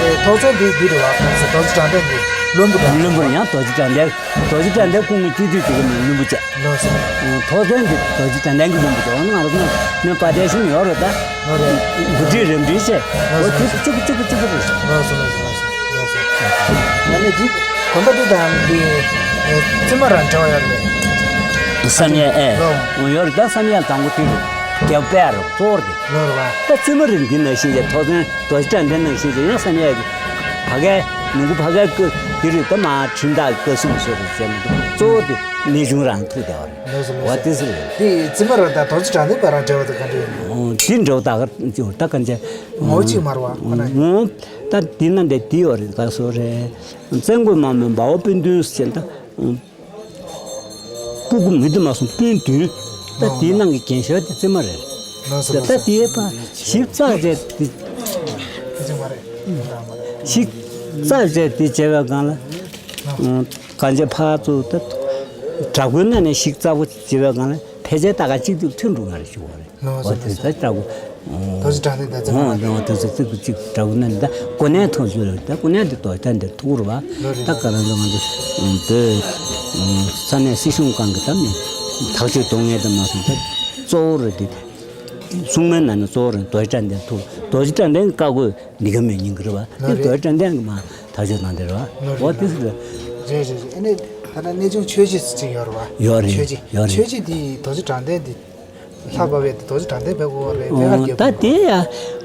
ཨེ་ཐོག་བཙན་དེ་འདི་རེད་བ་ཁ་སོ་རྡོ་རྗེ་དྲང་ལྡན་གྱི་བློན་པོ་དང་། བློན་པོ་ཡང་རྡོ་རྗེ་དྲང་ལྡན་རྡོ་རྗེ་དྲང་ལྡན་སྐུ་ངོ་སྤྱི་འཐུས་དེ་གི་མི་བློན་པོ་བྱས། ལགས་སོ། ཐོག་བཙན་དེ་རྡོ་རྗེ་དྲང་ལྡན་གྱི་བློན་པོ་བྱས་འོ་ན་ང་རང་ཚོ་ནས་པ་དེ་ཤུང་ཡོད་རེད་ད། ལོ་རེད། འགོ་ཁྲིད་རིམ་གྲོ་བྱས། འོ་དེ་གཅིག་པུ་གཅིག་པུ་གཅིག་པུ་རེད། ལགས་སོ་ལགས་སོ་ལགས་སོ་ལགས་སོ། ང་ནི་འདི་དགོན་པ་འདི་དང་འདི་རྩེ་མོ་རང་འབྲེལ་བ་ཡོད་རེད། བསམ་ཡས་ཨེ། ལོ། འོ་ཡོད་རེད་ད་བསམ་ཡས་དང་པོ་དེ་རུ་རྒྱབ་པས་རུ་གཙོ་བོར་དེ། ལོ་རེད་བ། ད་རྩེ་མོ་རེད་འདི་ནང་བཞིན་གྱི་ཐོག་མཚན་རྡོ་རྗེ་དྲན་ལྡན་ནང་བཞིན་གྱི་ཡང་བསམ་ཡས་ཀྱི་བ་གའི་ནུ་གུ་བ་གའི་ཀུ་དེ་རུ་ད་མ་ཁྲིམས་བདག་བཀའ་སྲུང་སོགས་རུ་བྱས་མི་འདུག་གཙོ་བོ་དེ་གནས་ཆུང་རང་ཐུག་བསྡད་པ་རེད། ལགས་སོ་ལགས་སོ། འོ་དེ་ཟེར་རེད། དེ་རྩེ་མོ་རང་དང་རྡོ་རྗེ་དྲན་ལྡན་བར་འབྲེལ་བ་དེ་ག་འདྲ་ཡིན་ནམ། འོ་དེ་འདྲ་བོ་ད་ག་ཅིག་ད་ག་འཇའ། ངོ་བོ་གཅིག་མ་རེད་བ་ཁོ་ན་ཡིན། ངོ་ད་དེ་ན་འདྲ་དེ་ཡོད་རེད་ག་སོ་རེད། བཙན་རྒོད་དམག་མི་འབའ་བོ་སྤུན་བདུན་ཟེར་ད། སྤུ་གུ་མི་དུ་མ་སོང་སྤུན་བདུན། ད་དེའི་ནང་གི་རྒན་ཤོས་དེ་རྩེ་མོ་རེད། ལགས་སོ་ད་ལགས་སོ། དེའི་པ་ཞིབ་ཚགས་བྱས་དེ། ཨེ་ཅིག་མ་རེད། ཞིབ་ཚགས་བྱས་དེ་བྱས་པའི་སྒང་ལ། གང་ཅི་ཕར་ཚུར་ད། དྲག་པོའི་སྣ་ནས་ཞིག་རྩ་བོ་བྱེད་པའི་སྒང་ལ་ཕལ་ཆེར་ད་ག་གཅིག་ཏུ་མཐུན་འགྲོ་ང་རེ་ཞུ་བ་རེད། ལགས་སོ་ལགས་སོ། འོ་དེ་ད་དྲག་པོ། རྡོ་རྗེ་དྲང་ལྡན་ད་ཚེ་མ་འོ་འོ་དེ་ཚོ་ཚིག་ཏུ་གཅིག་དྲག་པོ་ན་ད་གོ་གནས་ཐོག་ཞུ་རེད་ད་གོ་གནས་དེ་དོ་ད་འདིར་ཐུག་རུ་བ། ལོ་རེད། ད་ག་རང་ཚོ་ང་ཚོ་བོད་ས་གནས་སྲིད་གཞུང་སྒང་གི་ད་མི་ཐག་གཅོད་གཏོང་མཁན་དེ་མ་སོང་ད་གཙོ་བོ་རེད་དེ། སྲུང་མའི་ནང་ནས་གཙོ་བོ་རེད་རྡོ་རྗེ་དྲང་ལྡན་ཐུག་རྡོ་རྗེ་དྲང་ལྡན་གྱི་བཀའ་བསྒོ་འདི་ག་མོས་ཉིན་གྱི་རེད་བ། ལོ་དེ་རེད། རྡོ་རྗེ་དྲང་ལྡན་གྱི་མ་ཐག་གཅོད་གནང་དེ་རེད་བ། ལོ་འོ་རེད། དེ་ཟེར། རེད་རེད་རེད། ཨ་ནི་ད་ལྟ་གནས་ཆུང་ཆོས་རྗེ་ཟེར་ཅིག་ཡོད་རེད་བ། ཡོད་རེད། ཆོས་རྗེ། ཡོད་རེད། ཆོས་རྗེ་དེ་རྡོ་རྗེ་དྲང་ལྡན་དེ་ལྷག་པ་བས་དེ་རྡོ་རྗེ་དྲང་ལྡན་བས་གོ་བ་རེད་བས་ཨོ་ཧར་རྒྱབ་ད་དེ་ཡ་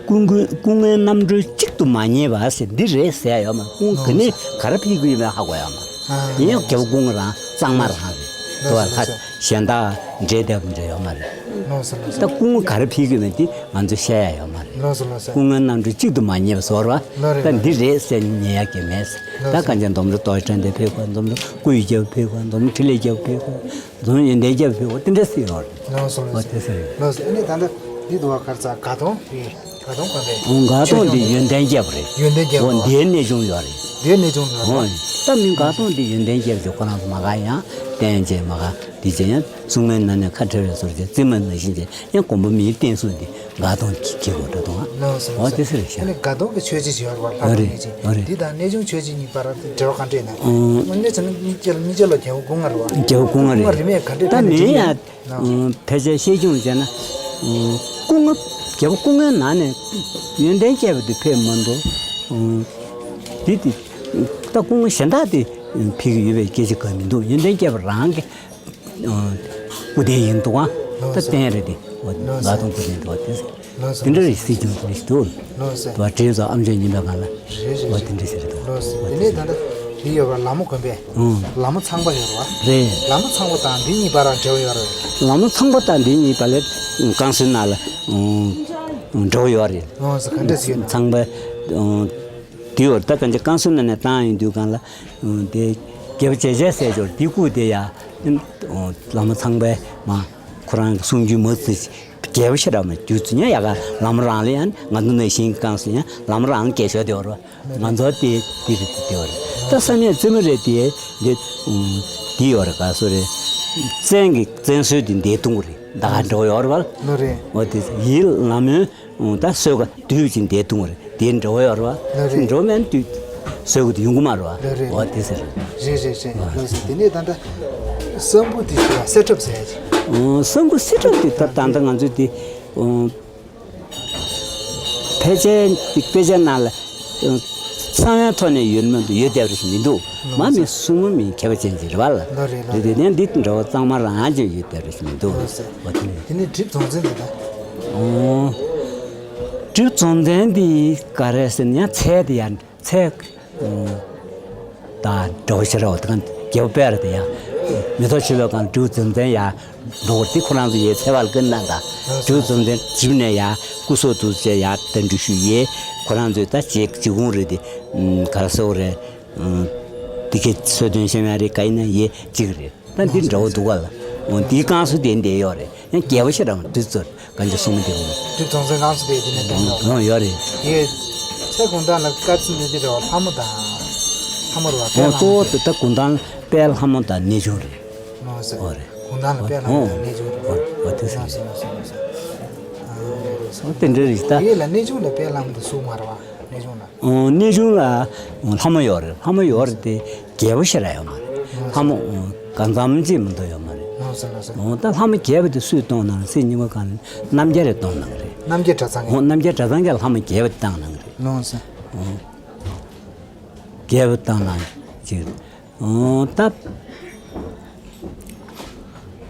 སྐུ་མགོན་སྐུ་ངོའི་རྣམ་སྤྲུལ་གཅིག་ཏུ་མ་ཉེས་པ་ཟེར་འདི་རེད་ཟེར་ཡ་ཡོད་མ་སྐུ་ངོ་ག་ནས་ག་རེ་ཕེབས་ཀྱི་ཡོད་མེད་ཧ་གོ་ཡ་མ། ཨ་ཡིན་ཡང་རྒྱལ་པོ་སྐུ་ངོ་རང་གཙང་མ་རང་རེད། དེ་བ་ལྷ་གཞན་དག་འདྲེས་བསྡད་པ་འདྲ་ཡོད་མ་རེད། ལགས་སོ་ལགས་སོ། ད་སྐུ་ངོ་ག་རེ་ཕེབས་ཀྱི་མེད་དེ་ང་ཚོས་བཤད་ཡ་ཡོད་མ་རེད། ལགས་སོ་ལགས་སོ། སྐུ་ངོའི་རྣམ་སྤྲུལ་གཅིག་ཏུ་མ་ཉེས་པ་ཟེར་བ། ལགས་རེད། ད་འདི་རེད་ཟེར་ཉེས་ཡ་གི་མེད། ལགས་ད་སོ། གང་ཅི་འཛོམས་རུ་རྡོ་རྗེ་དྲན་ལྡན་ཕེབས་པ་འཛོམས་རུ་སྐུ་ཡི་རྒྱལ་པོ་ཕེབས་པ་འཛོམས་རུ་འཕྲིན་ལས་རྒྱལ་པོ་ཕེབས་པ་འཛོམས་རུ་ཡོན་ཏན་རྒྱལ་པོ་ཕེབས་པ་དེ་འདྲ་སྲིད་ཡོད་རེད། ལགས་སོ་ལགས་སོ། འོ་དེ་ཟེར་རེད། ལགས་སོ། ཨ་ནི་ད་ལྟ་འདི་དུ་བ་གར་ཚ་ག་དོང་རེད། དགའ་སྟོང་གོན་པས། འོ། དགའ་སྟོང་འདི་ཡོན་ཏན་རྒྱས་པ་རེད། ཡོན་ཏན་རྒྱས་པ། འོ། འདིའི་གནས་ཆུང་ཡོད་རེད། འདིའི་གནས་ཆུང་ཡོད་རེད། འོ། ད་མི་དགའ་སྟོང་འདི་ཡོན་ཏན་རྒྱས་པ་ཅིག་ཁོ་རང་ཚོ་མ་དགའ་ཡང་བསྟན་བྱས་མ་དགའ་འདི་བྱས་ཡང་སྲུང་མའི་ནང་ནས་ཁ་བྲལ་བའི་ཚོར་བྱས་རྩིབ་མ་ནང་བཞིན་བྱས་ཡང་དགོན་པ་མིའི་བསྟན་སྲུང་འདི་དགའ་སྟོང་གི་གི་གོ་འདྲ་དང་། ལགས་སོ། འོ། ལགས་སོ། དེ་སེ་རེད་ཤག་ཨ་ནི་དགའ་སྟོང་གི་མཆོད་བྱེད་ཅིག་ཡོད་རེད་བ། ལྷ་ཡོད་རེད། དང་གནས་ཆུང་། ཡོད་རེད། འདི་དང་གནས་ཆུང་མཆོད་བྱེད་གཉིས་བར་འབྲེལ་བ་ག་འདྲས་ན། ཨང་། དངོས་གནས་བྱས་ན་གཉིས་ཆ་ལ་གཉིས་ཆ་ལ་རྒྱལ་པོ་སྐུ་ལྔ་རེད་བ། རྒྱལ་པོ་སྐུ་ལྔ་རེད། སྐུ་ལྔ་རིས་མེད་ག་འདྲས། ད་ཕན་ཚུན་མིན་ཡ། ལགས། ཨང་། ཕལ་ཆེར་ཤེས་ཆུང་བྱས་ན། ཨང་། སྐུ་ལྔ། རྒྱལ་པོ་སྐུ་ལྔའི་ནང་ནས་ཡོན་ཏན་རྒྱས་པ་དེ་ཕེབས་མ་འདུག་ཨང་། འདི་དེ། ད་སྐུ་ལྔ་གཞན་དག་དེ་ཕེབས་ཀྱི་ཡོད་པའི་སྐད་ཆ་གང་མི་འདུག་ཡོན་ཏན་རྒྱས་པ་རང་གི། ཨང་། སྐུ་རྟེན་ཡིན་འདུག་ཨང་། ད་རྟེན་རེད་དེ། འོ། ལགས་སོ། དགའ་སྟོང་སྐུ་རྟེན་འདུག་དེ། ལགས་སོ། དེ་འདྲ་རེད། སྲིད་སྐྱོང་དེ་འདྲ་ཞིག་འདུག་ལགས་སོ། དུ་བ་བྲིས་སོ། ཨམ་ཅོག་རྙིང་པའི་སྒང་ལ། རེད་རེད། འོ། དེ་འདྲ་ཞིག་རེད་འདུག་ལགས་སོ། འོ། དེ་དེ་ནས་ད་ལྟ་འདི་ཡོད་པ་ལ་མོ་དགོན་པས། ཨང་། ལ་མོ་ཚངས་པ་ཡོད་རེད་བ། རེད། ལ་མོ་ཚངས་པ་དང་འདི་གཉིས་བར་ལ་འབྲེལ་བ་ཡོད་རེད། ལ་མོ་ཚངས་པ་དང་འདི་གཉིས་བར་ལ་བསྐང་གསོའི་ནང་ལ། ཨང་། འབྲེལ་བ་ཡོད་རེད། ལགས་སོ། ག་འདྲ་ཞིག་ཡོད་ན། ཚངས་པ། ཨང་། དེ་ཡོད་རེད། ད་གང་ཅི་བསྐང་གསོའི་ནང་ནས་བཏང་ཡོང་དུས་སྒང་ལ། ཨང་། དེ་རྒྱལ་པོ་བྱས་རྗེས་ཟེར་ཅོར་དེ་སྐུ་དེ་ཡ། ཨང་། བླ་མ་ཚངས་པས་མ། ཁོ་རང་གི་གསུང་རྒྱུན་མ་ཚིག་རྒྱས་པོ་ཞེ་དྲག་མ་བརྒྱུད་ཚུལ་ཡང་ཡག་ག་ལ་མོ་རང་ལ་ཡང་ང་ཚོ་ནང་བཞིན་བསྐང་གསོ་ཡང་ལ་མོ་རང་རྒྱས་ཤོས་དེ་བར་བ། ང་ཚོ་དེ་དེ་རེད་དེ་བར། ད་བསམ་ཡས་རྩེ་མོ་རེད་དེ། འདི་འདི་ཡོད་རེད། ག་སོ་རེད། བཙན་གྱི་བཙན་གསོལ་དེ་འདས་གཏོང་རེད། ད་ག་འགྲོ་ཡོད་རེད་བ། ལོ་རེད། འོ་དེ་ཡིད་ལ་མོའི། ད་གསོལ་ཁ་དུས་ཅིག་འདས་གཏོང་རེད། དེ་འགྲོ་ཡོད་རེད་བ། ལོ་རེད། འགྲོ་མེད་དུས་གསོལ་ཁ་དེ་ཡོང་གི་མ་རེད་བ། ལོ་རེད། འོ་དེ་ཟེར། རེད་རེད་རེད། ལོ་ཟེར། དེ་ནས་ད་ལྟ་སྲམ་བུ་དེ་ཞུ་བ་གསེར་ཁྲབ་ཟེར་ཡ་ཅིག་ཨོ། སྲམ་བུ་གསེར་ཁྲབ་དེ་ད་ད་ལྟ་ང་ཚོས་དེ། ཨོ། ཕལ་ཆེར་དེ་དཔེ་ཆ་ནང་ལ། ཨོ། ཚང་བའི་ཐོག་ནས་ཡོད་མ་གཏོགས་ཡོད་བསྡད་པ་ཞིག་མི་འདུག་མ་མི་སྲུང་མ་མི་མཁས་པ་ཅན་ཅིག་རེད་བ་ལ། ལོ་རེད་ལོ་རེད། དེ་དེ་ནས་འདི་འདྲ་བ་གཙང་མ་རང་ཅིག་ཡོད་བསྡད་པ་ཞིག་མི་འདུག་ལོ་ཟེར། འོ་དེ་ནས། དེ་ནས་གྲིབ་རྫོང་ཚན་དེ་ད། ཨོ། གྲིབ་རྫོང་ཚན་དེ་ག་རེ་ཟེར་ན་ཡང་ཚལ་དེ་ཡང་ཚལ། ཨོ། ད་འགྲོ་བ་ཤེས་རབ་དང་རྒྱལ་པོ་དཔལ་རེད་དེ་ཡང་། མེ་ཏོག་མཆོད་པའི་སྒང་གྲིབ་རྫོང་ཚན་ཡ། འདུག་དེ་ཁོ་རང་ཚོ་ཡའི་ཚལ་བ་ལ་ཀུན་ན་ད། གྲིབ་རྫོང་ཚན་གྲིབ་ནས་ཡ་སྐུ་སྲོག་འདུག་ཅེས་ཡ་ད་འགྲུལ་ཞུ་ཡའི་ཁོ་རང་ཚོའི་ད་ཅེས་ཅི་གུང་རེད་དེ། ག་རེ་ཟེར་རེད། དེ་གའི་སོ་དོན་ཤེས་ཡ་རེད། ག་ཡིན་ན་ཡའི་གཅིག་རེད། ད་འདི་འདྲ་བོ་འདུག་ག་ལ། འོ་འདིའི་བསྐང་གསོ་དེ་འདི་ཡོད་རེད། ཡང་རྒྱལ་པོ་ཤེས་རབ་དུས་ཚོད་གང་ཅི་གསུང་མི་འདུག་གྲིབ་རྫོང་ཚན་བསྐང་གསོ་དེ་འདི་ནས་བསྟན་འདུག་ཡོང་ཡོད་རེད། ཡའི་ཚལ་གུང་ཐང་ལ་བཀའ་བརྩི་འདི་འདི་འདྲ་བ་ལྷ་མོ་དང་། ལྷ་མོ་རེད་བ། དཔལ་ལྷ་མོ། གཙོ་བོ་དེ་ད་གུང་ཐང་དཔལ་ལྷ་མོ་དང་གནས་ཆུང་རེད། ཨོ་ཟེར། འོ་རེད། གུང་ཐང་ལ་དཔལ་ལྷ་མོ་དང་གནས་ཆུང་རེད། འོ་འོ་དེ་ཟེར། ལགས་སོ་ལགས་སོ་ལགས་སོ། ཨོ་དེ་འདྲ་རེད་ད། ཡའི་ལ་གནས་ཆུང་ལ་དཔལ་ལྷ་མོ་དེ་གསུང་མ་རེད་བ། གནས་ཆུང་ལ། ཨོ་གནས་ཆུང་ལ་ལྷ་མོ་ཡོད་རེད། ལྷ་མོ་ཡོད་རེད་དེ་རྒྱལ་པོ་ཤེས་རབ་ཡོད་མ་རེད། ལྷ་མོ་གང་འཚམ་ཅིག་མ་གཏོགས་ཡོད་མ་རེད། ལགས་སོ་ལགས་སོ། ཨོ་ད་ལྷ་མོ་རྒྱས་པ་དེ་སུས་གཏོང་གནང་རེད་ཟེར་ཉི་མ་གང་རྣམ་རྒྱལ་རེད་གཏོང་གནང་རེད། རྣམ་རྒྱལ་གྲྭ་ཚང་གིས། ཨོ་རྣམ་རྒྱལ་གྲྭ་ཚང་གིས་ལྷ་མོ་རྒྱས་པ་བཏང་གནང་རེད། ལགས་སོ། ཨོ། རྒྱས་པ་བཏང་གནང་ཅིག་ཨོ་ད།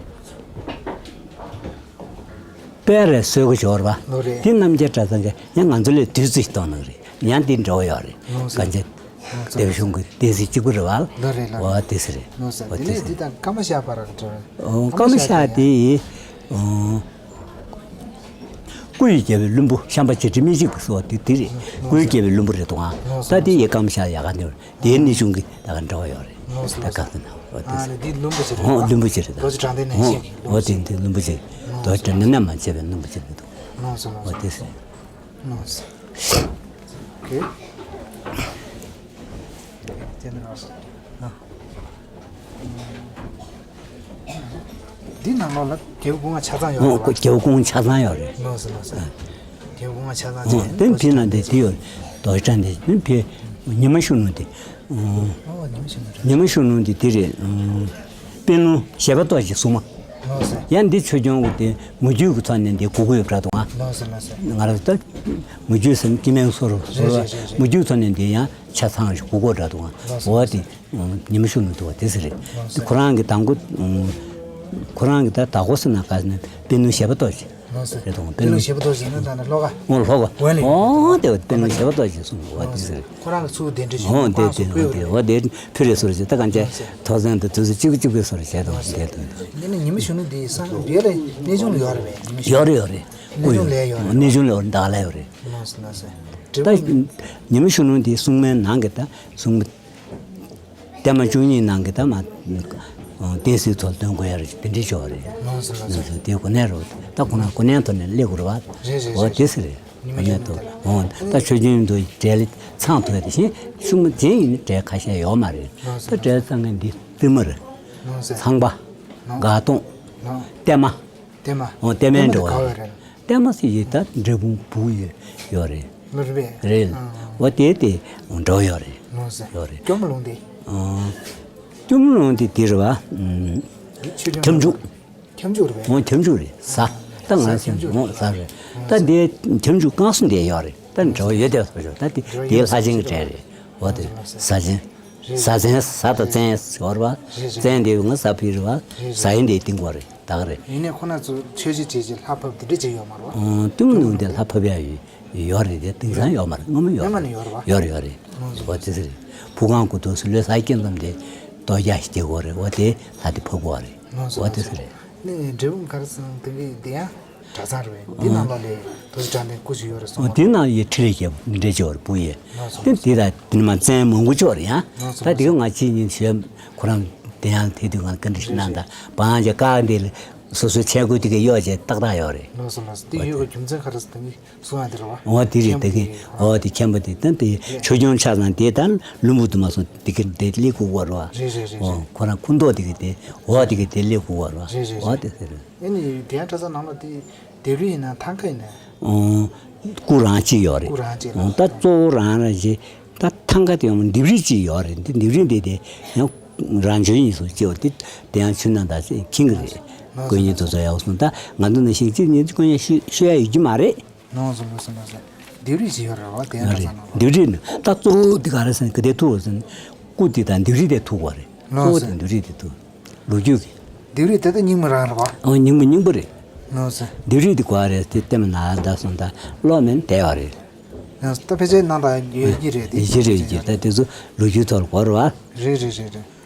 དཔལ་རས་གསོལ་གོ་འབྱོར་བ། ལོ་རེད། དེ་རྣམ་རྒྱལ་གྲྭ་ཚང་གིས་ཡང་ང་ཚོ་ལས་བདུད་རྩི་གཏོང་གནང་རེད། ཡང་དེ་འདྲ་བོ་ཡོད་རེད། ལོ་ག་ཚོད། ལོ་ཚོད། སྡེ་པ་གཞུང་གི་སྡེ་སྲིད་གཅིག་པུ་རེད་བ། ལོ་རེད་ལོ་རེད། འོ་དེ་ཟེར་རེད། ལོ་ཟེར། འོ་དེ་དེ་ནས་ཟེར་འདི་དང་ཀ་མ་ཤ་བར་འགྲོ་རེད། ཨོ་ཀ་མ་ཤ་དེ་ཡི། ཨོ། སྐུ་ཡི་རྒྱལ་པོའི་བློན་པོ་ཤམ་པ་བྱེ་བྲག་སྨད་ཅིག་གི་སོ་དེ་དེ་རེད། སྐུ་ཡི་རྒྱལ་པོའི་བློན་པོ་རེད་དོ་ཨ། ད་དེ་ཡི་ཀ་མ་ཤ་ཡག་ག་འདི་རེད། དེའི་གནས་ཆུང་གི་ད་ག་འདྲ་བ་ཡོད་རེད། ད་ག་ཟེར་ན་འོ་དེ་ཟེར། འདི་བློན་པོ་ཅིག་རེད། ཨོ་བློན་པོ་ཅིག་རེད་ད། རྡོ་རྗེ་དྲང་བདེན་ནས་ཨོ་བཤད་ཀྱི་བློན་པོ་ཅིག་འོ་དེ་འདི་བློན་པོ་ཅིག་རྡོ་རྗེ་དྲང་བདེན་ནས་མ་བྱས་པའི་བློན་པོ་ཅིག་རེད་དོ། ཨོ་དེ་ཟེར། ཨོ་ཟེར། ཨོ་ཁེ། དེ་ནང་ལོགས། ཨ། འདི་ནང་ལོགས་ལ་རྒྱལ་པོ་སྐུ་ལྔ་ཆ་ཚང་ཡོད་རེད་བ། ཨོ་རྒྱལ་པོ་སྐུ་ལྔ་ཆ་ཚང་ཡོད་རེད། ལགས་སོ་ལགས་སོ། ཨ། རྒྱལ་པོ་སྐུ་ལྔ་ཆ་ཚང་བྱས། ཨོ་དེ་ཕི་ན་དེ་དེ་ཡོད་རེད། རྡོ་རྗེ་དྲང་བདེན་ཕི་ཉི་མ་གཞོན་ནུ་དེ། ཨོ་ཉི་མ་གཞོན་ནུ་དེ། ཉི་མ་གཞོན་ནུ་དེ་དེ་རེད། ཨ། དཔོན་སློབ་བཞད་པ་ཏོག་ཅན་སྲུང་མ། ལགས་སོ། ཡང་འདི་ཆོས་སྐྱོང་གི་དེ་མུ་ཁྱུད་ཀྱི་ཐོག་ནས་འདི་སྒུག་གི་ཡོད་འདྲ་འདུག་ཨ། ལགས་སོ་ལགས་སོ། ང་རང་ད་མུ་ཁྱུད་ཟེར་ན་སྐྱེ་དམན་སོ་རུ་སོ་རུ། རེད་རེད་རེད་རེད། མུ་ཁྱུད་ཐོག་ནས་འདི་ཡང་ཆ་ཚང་ཞིག་སྒུག་གི་འདྲ་འདུག་ཨ། ལགས་སོ། འོ་དེ་ཉི་མ་གཞོན་ནུ་འདུག་བ་དེ་ཟེར་རེད། ལགས་སོ། དེ་ཁོ་རང་གི་དང་པོ། ཁོ་རང་གི་ད་བདག་པོ་ཟེར་ན་ག་ཟེར་ན་དཔོན་སློབ་བཞད་པ་ཏོག་ཅན། ལགས་སོ། རེད་དོ། དཔོན་སློབ་བཞད་པ་ཏོག་ཅན་ཟེར་ན་ད་ནི་ལྷོ་ཁ། ཨོ་ལྷོ་ཁ། ཝན་ལི། ཨོ་དེ་དཔོན་སློབ་བཞད་པ་ཏོག་ཅན་གསུངས་པ་དེ་ཟེར། ཁོ་རང་གི་ཚུར་གདན་འདྲེན་ཞུས། ཨོ་དེ་དེ་དེ་འོ་དེ་ཕུ་རེ་སོར་བྱས་ད་གང་བྱས། ཐོག་ཚན་དུ་དུས་སུ་གཅིག་གཅིག་པའི་སོར་བྱས་དང་བྱས་དང་། འདི་ནི་ཉི་མ་གཞོན་ནུ་འདི་སང་འདི་ལ་གནས་ཆུང་ལ་ཡོད་རེད་པས། ཡོད་རེད་ཡོད་རེད། གནས་ཆུང་ལ་ཡོད་རེད། གནས་ཆུང་ལ་ཡོད་རེད། ད་ལ་ཡོད་རེད། ལགས་སོ་ལགས་སོ། ད་ཉི་མ་གཞོན་ནུ་འདི་སྲུང་མའི་ནང་གི་ད་སྲུང་མ། བརྟན་མ་བཅུ་གཉིས་ནང་གི་ད་མ། བསྟན་སྲིད་ཐོག་སྟོན་དགོས་ཡ་རེད། དེ་འདྲའི་ཆོག་རེད། ལགས་སོ་ལགས་སོ། དེ་གོ་གནས་རོགས། ད་ཁོ་ན་གོ་གནས་ཐོག་ནས་སླེབས་དགོས་རེད་བ། རེད་རེད། འོ་རེད། དེ་ཟེར་རེད། ཉི་མ་གོ་གནས་ཉི་མ་ཐོག་དེ་ལ། འོ་ད་ཆོས་རྒྱུན་དུ་འབྲེལ་ཚང་ཐུབ་ཡ་དེ་བཞིན་ཤུགས་མ་རྒྱན་ཡིན་ན་འབྲེལ་ཁ་ཤས་ཡོད་མ་རེད། ལགས་སོ། ད་འབྲེལ་ཚང་མཁན་འདི་བཙུན་མ་རེད། ལགས་སོ། ཚངས་པ། ལགས། དགའ་གདོང་། ལགས། བརྟན་མ། བརྟན་མ། འོ་བརྟན་མའི་འགྲོ་བ་རེད། བརྟན་མ་ཟེར་ཡི་ད་འབྲས་སྤུངས་བུ་ཡོད་ཡོད་རེད། ལོ་རེད་པས། རེད། ཨ། འོ་དེ་དེ་འགྲོ་ཡོད་རེད། ལགས་སོ། ཡོད་རེད། སྐྱོར་མོ་ལུང་དེ། ཨ། སྐྱོར་མོ་ལུང་དེ་དེ་རེད་བ། ཨ། ཆོས་རྒྱུན་ཁྱབ་འཇུག་ཁྱབ་འཇུག་རེད་པས། འོ་ཁྱབ་འཇུག་རེད། གཟའ། ད་ང་ཚོ་ཁྱབ་འཇུག་འོ་གཟའ་རེད། ད་འདི་ཁྱབ་འཇུག་སྐང་གསུམ་དེ་ཡོད་རེད། ད་འགྲོ་ཡོད་དེ་སོ་ཞོ་ད་དེ་དེའི་ལྷ་ཆེན་གྱི་གྲས་རེད། འོ་དེ་གཟའ་ཆེན། རེད། གཟའ་ཆེན་གཟའ་དང་བཙན་ཟེར་བ། རེད་རེད། བཙན་དེ་ང་གཟའ་ཕུད་རེད་བ། རེད་རེད། གཟའ་ཡིན་དེ་ཏིང་གོ་རེད་ད་ག་རེད། ཡིན་ནའི་ཁོ་ན་ཚོ་ཆོས་བྱེད་བྱེད་ཅེས་ལྷ་ཕབ་དེ་འདྲ་ཅིག་ཡོད་མ་རེད་བ། ཨོ་གཏུམ་ནུ་དེ་ལྷ་ཕབ་ཡ་ཡོད་ཡོད་རེད་དེ་དེང་སང་ཡོད་མ་རེད། སྔོན་མ་ཡོད་སྔོན་མ་རེད། ནས་ཡོད་རེད་བ། ཡོད་རེད་ཡོད་རེད། ལགས་སོ། འོ་དེ་ཟེར་རེད། ཕུ་ཁང་གུ་དུ་སུ་ལོས་ས་སྐྱེ་ཙམ་དེ་ལྟོ་རྒྱག་ཞིག་སྐྱེ་གོ་རེད། འོ་དེ་ལྷ་དེ་ཕབ་གོ་རེད། ལགས་སོ། འོ་དེ་ལགས་སོ། ཟེར་རེད། ནི་འབྲས་སྤུངས་ག་རེ་ཟེར་ན་དེ་གི་དེ་ཡང་གྲྭ་ཚང་རེད་པས། འདི་ནང་ལོགས་ལ་རྡོ་རྗེ་གྲགས་ལྡན་སྐུ་ཞིག་ཡོད་རེད་གསུངས་པ། འདི་ནང་ཡི་ཁྲི་ལས་རྒྱལ་པོ་འདི་འདྲས་ཅིག་ཡོད་རེད་སྤུ་ཡས། ལགས་སོ། དེ་འདི་ལ་དེ་ནི་མ་བཙན་མང་པོ་ཅིག་ཡོད་རེད་ཡང་། ལགས་སོ། ད་དེ་ག་ང་ཅི་ཉིན་ཞོལ་ཁོ་རང་དེ་ཡང་དེ་དུས་ང་བཀའ་འདྲི་ཞིག་གནང་ད་བང་ཅ་ཀ་འདི་ལ་སོ་སོའི་ཆས་གོས་དེ་ག་གཡོག་བྱས་ཏག་ཏག་ཡོད་རེད། ལགས་སོ་ལགས་སོ། དེ་ཡོད་པའི་རྒྱུ་མཚན་ག་རེ་ཟེར་ན་གསུང་ཡ་དེ་རེད་བ། འོ་དེ་རེད། དེ་གི་འོ་དེ་མཁན་པོ་དེ་ད་དེ་ཆོས་སྐྱོང་ཆ་ཚང་དེ་ད་ལུམ་བུ་དུ་མ་སོང་དེ་གི་དེ་སླེབས་དགོས་པ་རེད་བ། རེད་རེད་རེད། འོ་རེད། ཁོ་རང་ཁུངས་གཏོགས་དེ་གི་དེ་འོ་དེ་གི་དེ་སླེབས་དགོས་པ་རེད་བ། རེད་རེད་འོ་རེད། དེ་ཟེར། ཨེ་ནི་དེ་ཡང་གྲྭ་ཚང་ནང་ལ་དེ་ལྡེབས་རིས་ཡིན་ན་ཐང་ཀ་ཡིན་ན། ཨོ། སྐུ་རང་གཅིག་ཡོད་རེད། སྐུ་རང་གཅིག་ལ། ཨོ་ད་གཙོ་བོ་རང་རང་གཅིག་ད་ཐང་ཀ་དེ་ཡང་ལྡེབས་རིས་གཅིག་ཡོད་རེད། འདི་ལྡེབས་རིས་འདི་དེ་ཡང་རང་བྱོན་ཡིན་སོང་གཅིག་བ་དེ་དེ་ཡང་ཆུ་ནང་ད་ཁྱིང་གི་རེད། ལགས་སོ། དཀོན་གཉེར་དུ་ཚོ་ཡག་སོང་ད་ང་ཚོ་ནང་བཞིན་གཅིག་ཉིན་དཀོན་གཉེར་ཤོད་ཤོད་ཡ་ཡོད་ཀྱི་མ་རེད། ལགས་སོ་ལགས་སོ་ལགས་སོ། ལྡེབས་རིས་གཅིག་ཡོད་རེད་བ་དེ་ཡང་གྲྭ་ཚང་ནང་ལ། ལྡེབས་རིས་ནི་ད་གཙོ་བོ་འདི་ག་རེ་ཟེར་ན་ག་དེ་ཐུག་ཟེར་ན་སྐུ་དེ་དང་ལྡེབས་རིས་དེ་ཐུག་པ་རེད། ལགས་སོ། གཙོ་བོ་དེ་ལྡེབས་རིས་དེ་ཐུག་ལོ་རྒྱུས་ཀྱི། ལྡེབས་རིས་དེ་ད་རྙིང་མ་རང་རེད་བ། ཨོ་རྙིང་མ་རྙིང་པ་རེད། ལགས་སོ། ལྡེབས་རིས་དེ་ག་རེ་ཟེར་ན་ལྟད་མོ་ན་ད་སོང་ད་གློག་མེད་ན་བསྡད་ཡོད་རེད། ལགས་སོ། ད་ཕལ་ཆེར་ནང་ད་ཡོད་ཀྱི་རེད་དེ། ཡོད་ཀྱི་རེད་ཀྱི་ད་དེ་ཚོ་ལོ་རྒྱུས་ཐོག་ལ་གོ་རེད་བ། རེད་རེད་རེད་རེད།